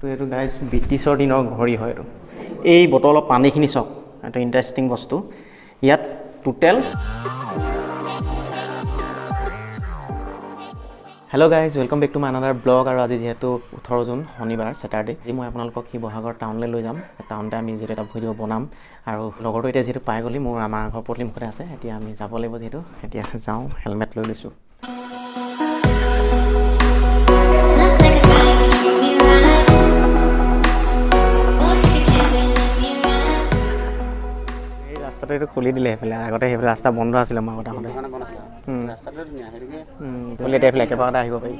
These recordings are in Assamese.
তো এইটো গাইজ ব্ৰিটিছৰ দিনৰ ঘড়ী হয় এইটো। এই বটলৰ পানীখিনি চাওক, এইটো ইণ্টাৰেষ্টিং বস্তু। ইয়াত total hello' guys, welcome back to my another blog. আৰু আজি যিহেতু 18 জুন শনিবাৰ ছেটাৰডে, আজি মই আপোনালোকক শিৱসাগৰ টাউনলৈ লৈ যাম। টাউনতে আমি যিহেতু এটা ভিডিঅ' বনাম আৰু লগৰটো এতিয়া যিহেতু পাই গ'লি, মোৰ আমাৰ ঘৰ পদূলি মুখতে আছে। এতিয়া আমি যাব লাগিব, যিহেতু এতিয়া যাওঁ, হেলমেট লৈ লৈছোঁ। এই ৰাস্তাটো এইটো খুলি দিলে সেইফালে, আগতে সেইফালে ৰাস্তা বন্ধ আছিলে। মই আগতে আহোঁতে খুলি এতিয়া এইফালে একেবাৰতে আহিব পাৰি।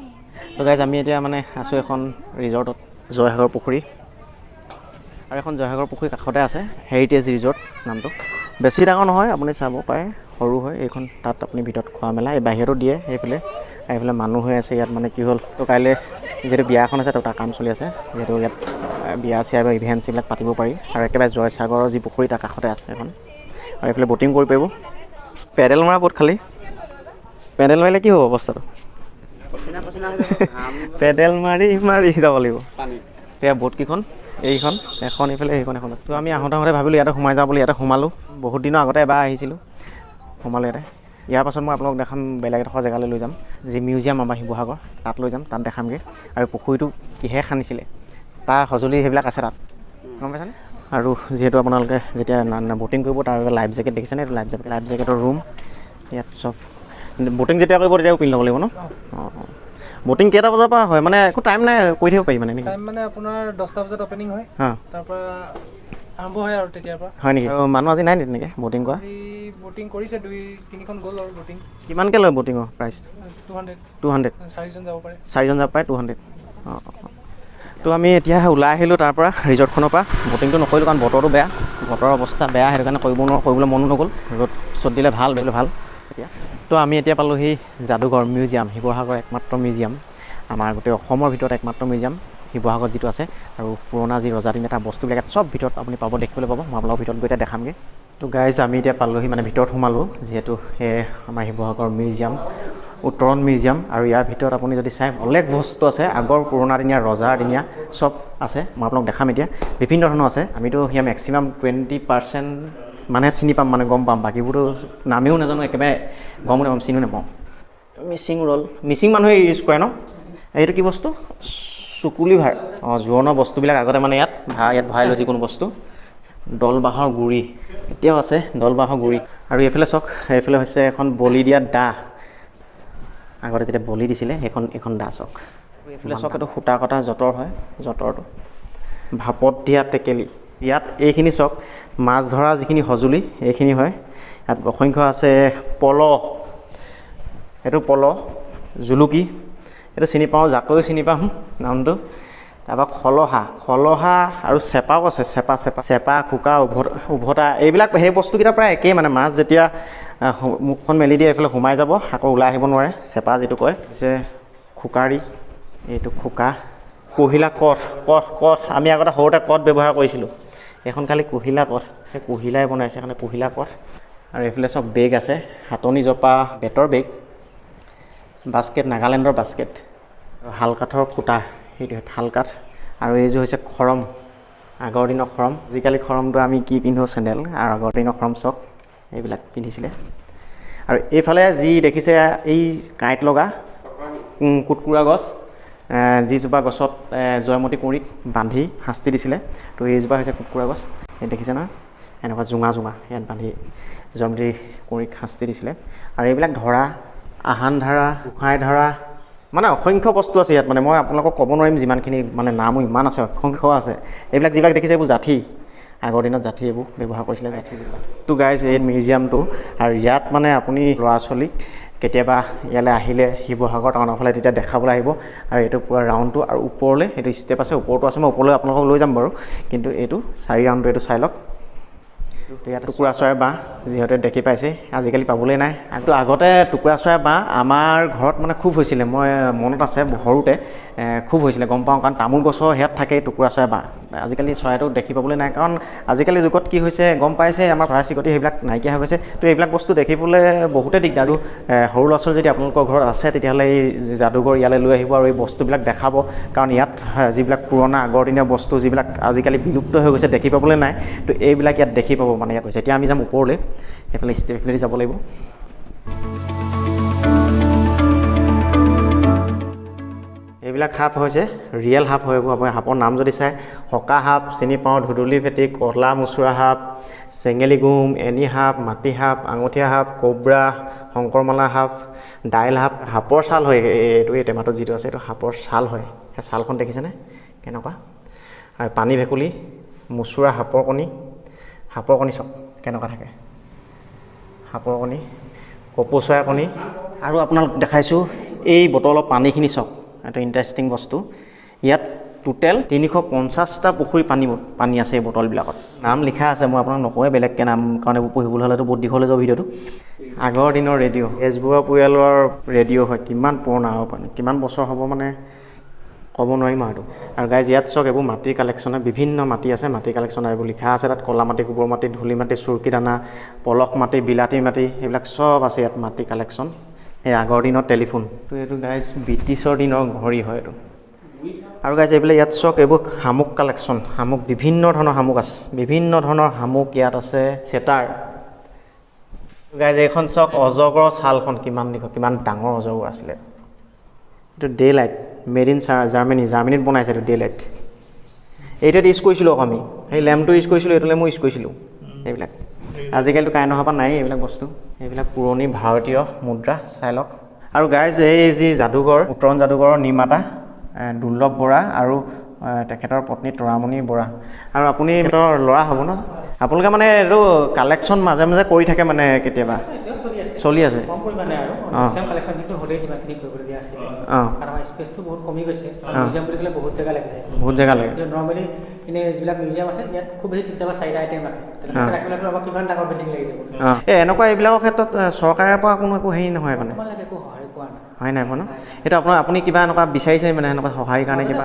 ত' গাইজ আমি এতিয়া মানে আছোঁ এখন ৰিজৰ্টত, জয়সাগৰ পুখুৰী। আৰু এখন জয়সাগৰ পুখুৰীৰ কাষতে আছে হেৰিটেজ ৰিজৰ্ট নামটো। বেছি ডাঙৰ নহয়, আপুনি চাব পাৰে, সৰু হয় এইখন। তাত আপুনি ভিতৰত খোৱা মেলা এই বাহিৰতো দিয়ে। সেইফালে এইফালে মানুহ হৈ আছে ইয়াত। মানে কি হ'ল, তো কাইলৈ যিহেতু বিয়া এখন আছে, তো তাৰ কাম চলি আছে। যিহেতু ইয়াত বিয়া চিয়া বা ইভেণ্টছ এইবিলাক পাতিব পাৰি। আৰু একেবাৰে জয়সাগৰৰ যি পুখুৰী তাৰ কাষতে আছে এখন। আৰু এইফালে ব'টিং কৰিব পাৰিব, পেডেল মৰা বোট। খালি পেডেল মাৰিলে কি হ'ব অৱস্থাটো, পেডেল মাৰি মাৰি যাব লাগিব। সেয়া বোটকেইখন, এইখন এখন, এইফালে সেইখন এখন আছে। তো আমি আহোঁতে আহোঁতে ভাবিলোঁ ইয়াতে সোমাই যাওঁ বুলি, ইয়াতে সোমালোঁ। বহুত দিনৰ আগতে এবাৰ আহিছিলোঁ, সোমালোঁ ইয়াতে। ইয়াৰ পাছত মই আপোনালোক দেখাম, বেলেগ এডোখৰ জেগালৈ লৈ যাম, যি মিউজিয়াম আমাৰ শিৱসাগৰ, তাত লৈ যাম, তাত দেখামগৈ। আৰু পুখুৰীটো কিহে খান্দিছিলে, তাৰ সঁজুলি সেইবিলাক আছে তাত, গম পাইছেনে? আৰু যিহেতু আপোনালোকে যেতিয়া ব'টিং কৰিব, তাৰ বাবে লাইফ জেকেট দেখিছেনে? এইটো লাইফ জেকেট, লাইফ জেকেটৰ ৰুম ইয়াত চব। ব'টিং যেতিয়া কৰিব তেতিয়াও পিন্ধি ল'ব লাগিব ন? অঁ অঁ। ব'টিং কেইটা বজাৰ পৰা হয়? মানে একো টাইম নাই, কৰি থাকিব পাৰি মানে নেকি? টাইম মানে আপোনাৰ 10টা বজাত অ'পেনিং হয়, তাৰপৰা আৰম্ভ হয় আৰু তেতিয়াৰ পৰা। হয় নেকি? আৰু মানুহ আজি নাই নেকি তেনেকৈ ব'টিং কৰা? আজি ব'টিং কৰিছে, 2-3খন গ'ল আৰু ব'টিং। কিমানকৈ লয় ব'টিঙৰ প্ৰাইচ? 200। 200? চাৰিজন যাব পাৰে। চাৰিজন যাব পাৰে, 200। অঁ অঁ। তো আমি এতিয়া ওলাই আহিলোঁ তাৰ পৰা, ৰিজৰ্টখনৰ পৰা। ব'টিংটো নকৰিলোঁ কাৰণ বতৰটো বেয়া, বতৰৰ অৱস্থা বেয়া, সেইটো কাৰণে কৰিব নোৱাৰোঁ, কৰিবলৈ মনো নগ'ল। ৰ'দ চ'দ দিলে ভাল, দিলে ভাল এতিয়া। তো আমি এতিয়া পালোঁহি যাদুঘৰ মিউজিয়াম, শিৱসাগৰ একমাত্ৰ মিউজিয়াম, আমাৰ গোটেই অসমৰ ভিতৰত একমাত্ৰ মিউজিয়াম শিৱসাগৰত যিটো আছে। আৰু পুৰণা যি ৰজাদিনীয়া তাৰ বস্তুবিলাক ইয়াত চব ভিতৰত আপুনি পাব, দেখিবলৈ পাব। মই আপোনালোকৰ ভিতৰত গৈ এতিয়া দেখামগৈ। তো গাইজ আমি এতিয়া পালোঁহি, মানে ভিতৰত সোমালোঁ, যিহেতু সেয়ে আমাৰ শিৱসাগৰ মিউজিয়াম, উত্তৰণ মিউজিয়াম। আৰু ইয়াৰ ভিতৰত আপুনি যদি চাই অলেক বস্তু আছে, আগৰ পুৰণা দিনীয়া ৰজাৰ দিনীয়া চব আছে। মই আপোনাক দেখাম এতিয়া, বিভিন্ন ধৰণৰ আছে। আমিতো ইয়াৰ মেক্সিমাম 20% মানে চিনি পাম, মানে গম পাম, বাকীবোৰতো নামেও নাজানো, একেবাৰে গমো নাপাম, চিনিও নাপাওঁ। মিচিং ৰ'ল, মিচিং মানুহে ইউজ কৰে ন? এইটো কি বস্তু? চুকুলি ভাৰ। অঁ, জোৰণৰ বস্তুবিলাক আগতে মানে ইয়াত ইয়াত ভৰাই লৈ যিকোনো বস্তু। দল বাঁহৰ গুড়ি এতিয়াও আছে, দল বাঁহৰ গুড়ি। আৰু এইফালে চাওক, এইফালে হৈছে এখন বলি দিয়া দা, আগতে যেতিয়া বলি দিছিলে সেইখন, এইখন দা চাওক। এইফালে চাওক, এইটো সূতা কটা যঁতৰ হয়, যঁতৰটো ভাপত দিয়া টেকেলি। ইয়াত এইখিনি চাওক, মাছ ধৰা যিখিনি সঁজুলি এইখিনি হয়। ইয়াত অসংখ্য আছে, পল, এইটো পল, জুলুকি, এইটো চিনি পাওঁ, জাকৈও চিনি পাওঁ নামটো। তাৰপৰা খলহা, খলহা আৰু চেপাও আছে, চেপা চেপা চেপা, খোকা, উভতা, এইবিলাক সেই বস্তুকেইটা প্ৰায় একেই। মানে মাছ যেতিয়া মুখখন মেলি দিয়ে এইফালে সোমাই যাব, আকৌ ওলাই আহিব নোৱাৰে, চেপা যিটো কয়। হৈছে খোকাৰি, এইটো খোকা। কুহিলা কঠ, কঠ কঠ আমি আগতে সৰুতে কঠ ব্যৱহাৰ কৰিছিলোঁ। এইখন খালি কুহিলা কঠ, সেই কুহিলাই বনাইছে সেইকাৰণে কুহিলা কঠ। আৰু এইফালে চব বেগ আছে, হাতনি জপা বেতৰ বেগ, বাস্কেট, নাগালেণ্ডৰ বাস্কেট, শালকাঠৰ খুঁটা, সেইটো শালকাঠ। আৰু এইযোৰ হৈছে খৰম, আগৰ দিনৰ খৰম। আজিকালি খৰমটো আমি কি পিন্ধো, চেণ্ডেল, আৰু আগৰ দিনৰ খৰম চক এইবিলাক পিন্ধিছিলে। আৰু এইফালে যি দেখিছে এই কাঁইট লগা কুটকুৰা গছ, যিজোপা গছত জয়মতী কুঁৱৰীক বান্ধি শাস্তি দিছিলে, তো এইজোপা হৈছে কুটকুৰা গছ। এই দেখিছে নহয়, এনেকুৱা জোঙা জোঙা, ইয়াত বান্ধি জয়মতী কুঁৱৰীক শাস্তি দিছিলে। আৰু এইবিলাক ধৰা, আহান ধৰা, গোঁসাই ধৰা, মানে অসংখ্য বস্তু আছে ইয়াত। মানে মই আপোনালোকক ক'ব নোৱাৰিম যিমানখিনি, মানে নামো ইমান আছে, অসংখ্য আছে। এইবিলাক যিবিলাক দেখিছে এইবোৰ জাঠি, আগৰ দিনত জাঠি এইবোৰ ব্যৱহাৰ কৰিছিলে, জাঠি। তো গাইজ এই মিউজিয়ামটো, আৰু ইয়াত মানে আপুনি ল'ৰা ছোৱালীক কেতিয়াবা ইয়ালৈ আহিলে শিৱসাগৰ টাউনৰ ফালে তেতিয়া দেখাবলৈ আহিব। আৰু এইটো পূৰা ৰাউণ্ডটো, আৰু ওপৰলৈ সেইটো ষ্টেপ আছে, ওপৰটো আছে, মই ওপৰলৈ আপোনালোকক লৈ যাম বাৰু, কিন্তু এইটো 4 ৰাউণ্ডটো এইটো চাই লওক। ইয়াত টুকুৰা চৰাই বাঁহ যিহেতু দেখি পাইছে, আজিকালি পাবলৈ নাই। তো আগতে টুকুৰা চৰাই বাঁহ আমাৰ ঘৰত মানে খুব হৈছিলে, মই মনত আছে সৰুতে খুব হৈছিলে, গম পাওঁ, কাৰণ তামোল গছৰ সেয়াত থাকে টুকুৰা চৰাই বাঁহ। আজিকালি চৰাইটো দেখি পাবলৈ নাই, কাৰণ আজিকালি যুগত কি হৈছে গম পাইছে, আমাৰ চৰাই চিৰিকটি সেইবিলাক নাইকিয়া হৈ গৈছে। তো এইবিলাক বস্তু দেখিবলৈ বহুতে দিগদাৰ। আৰু সৰু ল'ৰা ছোৱালী যদি আপোনালোকৰ ঘৰত আছে তেতিয়াহ'লে এই যাদুঘৰ ইয়ালৈ লৈ আহিব আৰু এই বস্তুবিলাক দেখাব, কাৰণ ইয়াত যিবিলাক পুৰণা আগৰ দিনীয়া বস্তু যিবিলাক আজিকালি বিলুপ্ত হৈ গৈছে, দেখি পাবলৈ নাই, তো এইবিলাক ইয়াত দেখি পাব। মানে ইয়াত হৈছে। এতিয়া আমি যাম ওপৰলৈ, সেইফালে ষ্টেপফালেদি যাব লাগিব। এইবিলাক সাপ হৈছে ৰিয়েল সাপ হয়। আপুনি সাপৰ নাম যদি চায়, সকা সাপ চিনি পাওঁ, ধুদুলি ফেটি, কলা মুচুৰা সাপ, চেঙেলী গোম, এনি সাপ, মাটি সাপ, আঙুঠীয়া সাপ, কোব্ৰা, শংকৰমালা সাপ, দাইল সাপ। সাপৰ ছাল হয় এইটো, এই টেমাটোত যিটো আছে এইটো সাপৰ ছাল হয়। সেই ছালখন দেখিছেনে কেনেকুৱা? আৰু পানী ভেকুলী, মুচুৰা সাপৰ কণী, সাপৰ কণী চাওক কেনেকুৱা থাকে, সাপৰ কণী, কপৌ চৰাই কণী। আৰু আপোনালোক দেখাইছোঁ এই বটলৰ পানীখিনি চাওক, এটা ইণ্টাৰেষ্টিং বস্তু। ইয়াত টোটেল 350টা পুখুৰী পানী আছে এই বটলবিলাকত। নাম লিখা আছে, মই আপোনাক নকওঁৱে বেলেগকৈ নাম, কাৰণ এইবোৰ পঢ়িবলৈ হ'লেতো বহুত দীঘল হৈ যাব ভিডিঅ'টো। আগৰ দিনৰ ৰেডিঅ', বেজবৰুৱা পৰিয়ালৰ ৰেডিঅ' হয়, কিমান পুৰণা হ'ব পাৰে, কিমান বছৰ হ'ব মানে ক'ব নোৱাৰিম আৰু। আৰু গাইজ ইয়াত চাওক এইবোৰ মাটিৰ কালেকশ্যন হয়, বিভিন্ন মাটি আছে, মাটিৰ কালেকশ্যন এইবোৰ লিখা আছে তাত, ক'লা মাটি, গোবৰ মাটি, ধূলি মাটি, চুৰকি দানা, পলস মাটি, বিলাতী মাটি, সেইবিলাক চব আছে ইয়াত মাটি কালেকশ্যন। সেই আগৰ দিনৰ টেলিফোন, তো এইটো গাইজ ব্ৰিটিছৰ দিনৰ ঘড়ী হয় এইটো। আৰু গাইজ এইবিলাক ইয়াত চাওক এইবোৰ শামুক কালেকশ্যন, শামুক বিভিন্ন ধৰণৰ শামুক আছে, বিভিন্ন ধৰণৰ শামুক ইয়াত আছে। চেটাৰ গাইজ এইখন চাওক অজগৰৰ ছালখন কিমান দীঘল, কিমান ডাঙৰ অজগৰ আছিলে এইটো। Day light, made in Germany, জাৰ্মানীত বনাইছে এইটো ডে লাইট। এইটোত ইউজ কৰিছিলোঁ আকৌ আমি, সেই লেম্পটো ইউজ কৰিছিলোঁ, এইটো লেম্পো ইউজ কৰিছিলোঁ। এইবিলাক আজিকালিতো কাৰেণ্ট অহাৰ পৰা নাই এইবিলাক বস্তু। এইবিলাক পুৰণি ভাৰতীয় মুদ্ৰা চাই লওক। আৰু গাইজ এই যি যাদুঘৰ, উত্তৰণ যাদুঘৰৰ নিৰ্মাতা দুৰ্লভ বৰা আৰু তেখেতৰ পত্নী তৰামণি বৰা। আৰু আপুনি তেখেতৰ ল'ৰা হ'ব ন? আপোনালোকে মানে এইটো কালেকশ্যন মাজে মাজে কৰি থাকে মানে, কেতিয়াবা চলি আছে বহুত জেগা লাগে, এই এনেকুৱা এইবিলাকৰ ক্ষেত্ৰত চৰকাৰৰ পৰা কোনো একো হেৰি নহয় মানে, হয় নাই ন? এইটো আপোনাৰ আপুনি কিবা এনেকুৱা বিচাৰিছে মানে সেনেকুৱা সহায়ৰ কাৰণে কিবা?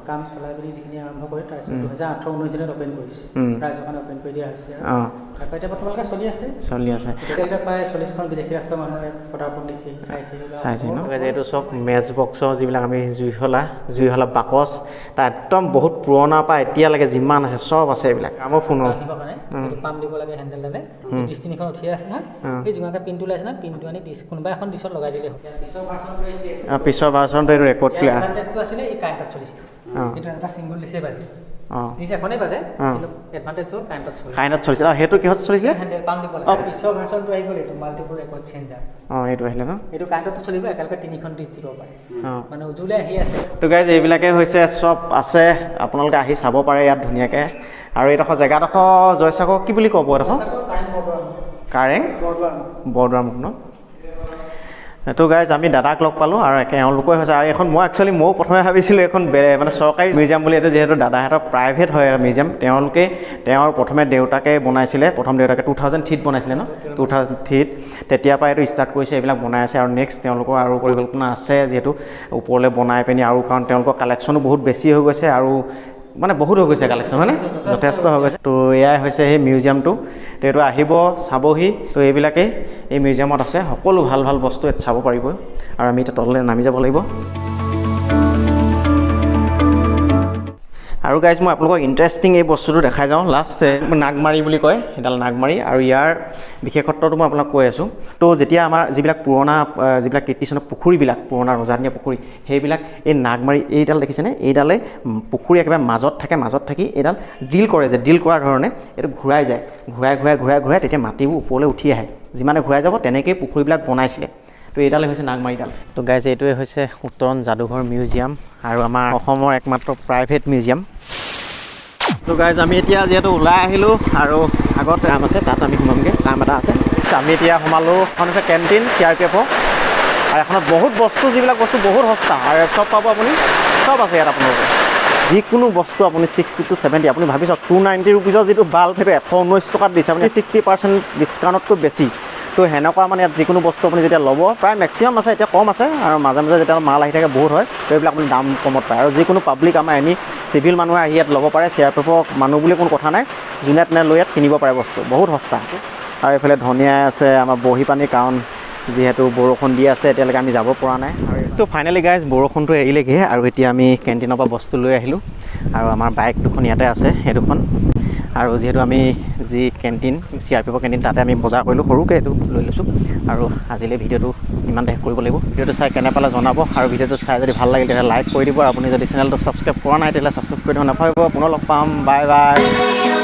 কাম চলাই পিনি যিখিনি আৰম্ভ কৰি তাৰপিছত 2018-19 দিনত অ'পেন কৰিছোঁ, ৰাইজৰ কাৰণে অ'পেন কৰি দিয়া হৈছে। তাৰপৰা এতিয়া বৰ্তমানলৈকে চলি আছে, চলি আছে। এতিয়ালৈকে প্ৰায় 40খন বিদেশী ৰাষ্ট্ৰৰ মানুহে পদাৰ্পণ দিছে, চাইছে চাইছে ন। এইটো চব মেচ বক্সৰ যিবিলাক আমি জুইশলা বাকচ, তাৰ একদম বহুত পুৰণাৰ পৰা এতিয়ালৈকে যিমান আছে চব আছে এইবিলাক। আমাৰ ফোনৰ পাম্প দিব লাগে হেণ্ডেলডালে, ডিছ তিনিখন উঠিয়ে আছে নহয়, সেই জোঙাকৈ পিনটো ওলাইছে নহয়, পিনটো আনি ডিছ কোনোবা এখন ডিছত লগাই দিলে হ'ল। পিছৰ ভাৰ্চনটো এইটো ৰেকৰ্ড প্লেয়াৰ এডভান্টেজটো আছিলে, এই কাৰেণ্টত চলিছিল, কিন্তু এনেকুৱা ছিংগল ডিছে বাজে, ডিছ এখনেই বাজে, কিন্তু এডভান্টেজটো কাৰেণ্টত চলিছিল, কাৰেণ্টত চলিছিল। আৰু সেইটো কিহত চলিছিলে? হেণ্ডেল পাম্প দিব লাগে। পিছৰ ভাৰ্চনটো আহি গ'ল এইটো মাল্টিপল ৰেকৰ্ড চেঞ্জাৰ। এইটো আহিলে ন, এইটো কাৰেণ্টতো চলিব, একেলগে 3খন ডিছ দিব পাৰে, মানে উজুলে আহি আছে। তো গাইজ এইবিলাকে হৈছে চব আছে, আপোনালোকে আহি চাব পাৰে ইয়াত ধুনীয়াকৈ। আৰু এইডোখৰ জেগাডোখৰ জয়সাগৰ কি বুলি ক'ব, এইডোখৰ কাৰেং বৰদোৱাৰমুখ ন। তো গাইজ আমি দাদাক লগ পালোঁ আৰু এওঁলোকে হৈছে। আৰু এইখন মই একচুৱেলি ময়ো প্ৰথমে ভাবিছিলোঁ এইখন মানে চৰকাৰী মিউজিয়াম বুলি, এইটো যিহেতু দাদাহঁতৰ প্ৰাইভেট হয় মিউজিয়াম। তেওঁলোকে তেওঁৰ প্ৰথমে দেউতাকে বনাইছিলে, প্ৰথম দেউতাকে 2003 বনাইছিলে ন, 2003 তেতিয়াৰ পৰা এইটো ষ্টাৰ্ট কৰিছে, এইবিলাক বনাই আছে। আৰু নেক্সট তেওঁলোকৰ আৰু পৰিকল্পনা আছে যিহেতু ওপৰলৈ বনাই পিনি, আৰু কাৰণ তেওঁলোকৰ কালেকশ্যনো বহুত বেছি হৈ গৈছে আৰু মানে বহুত হৈ গৈছে কালেকশ্যন, হয়নে, যথেষ্ট হৈ গৈছে। তো এয়াই হৈছে সেই মিউজিয়ামটো, তো এইটো আহিব চাবহি। তো এইবিলাকেই এই মিউজিয়ামত আছে, সকলো ভাল ভাল বস্তু ইয়াত চাব পাৰিব। আৰু আমি এতিয়া তললৈ নামি যাব লাগিব। আৰু গাইজ মই আপোনালোকক ইণ্টাৰেষ্টিং এই বস্তুটো দেখাই যাওঁ। লাষ্ট নাগমাৰি বুলি কয়, সেইডাল নাগমাৰি। আৰু ইয়াৰ বিশেষত্বটো মই আপোনাক কৈ আছোঁ। তো যেতিয়া আমাৰ যিবিলাক পুৰণা যিবিলাক কীৰ্তিচিহ্ন পুখুৰীবিলাক, পুৰণা ৰজাদিনীয়া পুখুৰী, সেইবিলাক এই নাগমাৰি এইডাল দেখিছেনে, এইডালে পুখুৰী একেবাৰে মাজত থাকে, মাজত থাকি এইডাল ড্ৰিল কৰে যে, ড্ৰিল কৰাৰ ধৰণে এইটো ঘূৰাই যায়, ঘূৰাই ঘূৰাই ঘূৰাই ঘূৰাই তেতিয়া মাটিবোৰ ওপৰলৈ উঠি আহে, যিমানে ঘূৰাই যাব তেনেকৈয়ে পুখুৰীবিলাক বনাইছিলে। তো এইডালে হৈছে নাগমাৰিডাল। তো গাইজ এইটোৱে হৈছে উত্তৰণ যাদুঘৰ মিউজিয়াম আৰু আমাৰ অসমৰ একমাত্ৰ প্ৰাইভেট মিউজিয়াম। তো গাইজ, আমি এতিয়া যিহেতু ওলাই আহিলোঁ আৰু আগত কাম আছে, তাত আমি সোমামগৈ, কাম এটা আছে। আমি এতিয়া সোমালোঁ, এখন হৈছে কেণ্টিন চিআৰপিএফৰ আৰু এখনত বহুত বস্তু, যিবিলাক বস্তু বহুত সস্তা আৰু চব পাব আপুনি, চব আছে ইয়াত। আপোনালোকে যিকোনো বস্তু আপুনি 60 টু 70, আপুনি ভাবি চাওক, 290 ৰুপিজৰ যিটো বাল্ব, সেইটো 119 টকাত দিছে আপুনি, 60% ডিছকাউণ্টতকৈ বেছি। তো সেনেকুৱা মানে ইয়াত যিকোনো বস্তু আপুনি যেতিয়া ল'ব, প্ৰায় মেক্সিমাম আছে, এতিয়া কম আছে আৰু মাজে মাজে যেতিয়া মাল আহি থাকে বহুত হয়, তো এইবিলাক আপুনি দাম কমত পায়। আৰু যিকোনো পাব্লিক, আমাৰ এনি চিভিল মানুহে আহি ইয়াত ল'ব পাৰে। চিআৰপিএফৰ মানুহ বুলি কোনো কথা নাই, যোনে তেনে লৈ ইয়াত কিনিব পাৰে বস্তু, বহুত সস্তা। আৰু এইফালে ধনিয়াই আছে আমাৰ বহি পানী, কাৰণ যিহেতু বৰষুণ দি আছে, এতিয়ালৈকে আমি যাব পৰা নাই। আৰু তো ফাইনেলি গাইজ, বৰষুণটো এৰিলেগৈ আৰু এতিয়া আমি কেণ্টিনৰ পৰা বস্তু লৈ আহিলোঁ আৰু আমাৰ বাইক দুখন ইয়াতে আছে, সেই দুখন। আৰু যিহেতু আমি যি কেণ্টিন, চিআৰপিএফৰ কেণ্টিন, তাতে আমি বজাৰ কৰিলোঁ সৰুকৈ, এইটো লৈ লৈছোঁ। আৰু আজিলৈ ভিডিঅ'টো ইমানতে শেষ কৰিব লাগিব। ভিডিঅ'টো চাই কেনে পালে জনাব আৰু ভিডিঅ'টো চাই যদি ভাল লাগিল, তেতিয়াহ'লে লাইক কৰি দিব আৰু আপুনি যদি চেনেলটো ছাবস্ক্ৰাইব কৰা নাই, তেতিয়াহ'লে ছাবস্ক্ৰাইব কৰি দিব নাপাহৰিব। পুনৰ লগ পাম, বাই বাই।